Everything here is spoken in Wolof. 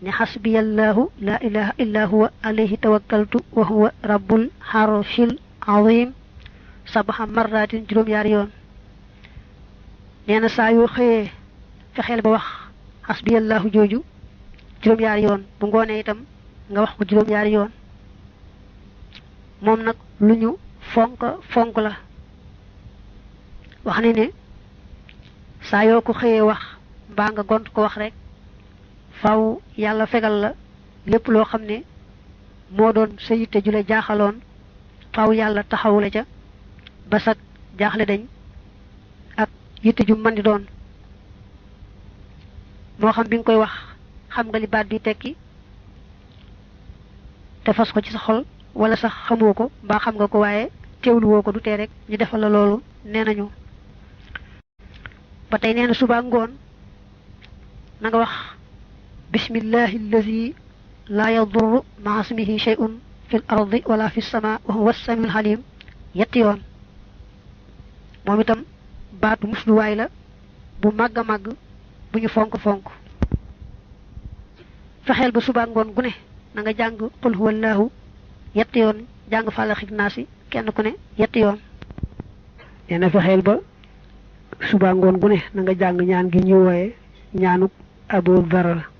ne xasbiyallahu la ilaha illa huwa alayhi tawakkaltu wa huwa rabbul harshil azim sabaha marratin juróom-ñaari yoon nee na saa yoo xëyee fexeel ba wax xasbiyallahu jooju juróom-ñaari yoon bu ngoonee itam nga wax ko juróom-ñaari yoon moom nag lu ñu fonk la wax ne ne saa yoo ko xëyee wax mbaa nga gont ko wax rek faw yàlla fegal la lépp loo xam ne moo doon sa yitte ju la jaaxaloon faw yàlla taxawu la ca ba sag jaaxle dañ ak yitte ju mën di doon moo xam bi nga koy wax xam nga li baat bi tekki te fas ko ci sa xol wala sax xamoo ko mbaa xam nga ko waaye teewlu woo ko du tee rek ñu defal la loolu nee nañu ba tey nee na suba ngoon na nga wax bismillahi allazi la yadurru ma'a ismihi shay'un fil ardi wala fis sama wa huwa as-sami'ul alim yetti yoon moom itam baatu musluwaay la bu màgg a màgg bu ñu fonk fexeel ba suba ngoon gu ne na nga jàng qul huwallahu yetti yoon jàng fàllaxi naasi kenn ku ne yetti yoon nee na fexeel ba suba ngoon gu ne na nga jàng ñaan gi ñu wooye ñaanuk Abu Dharr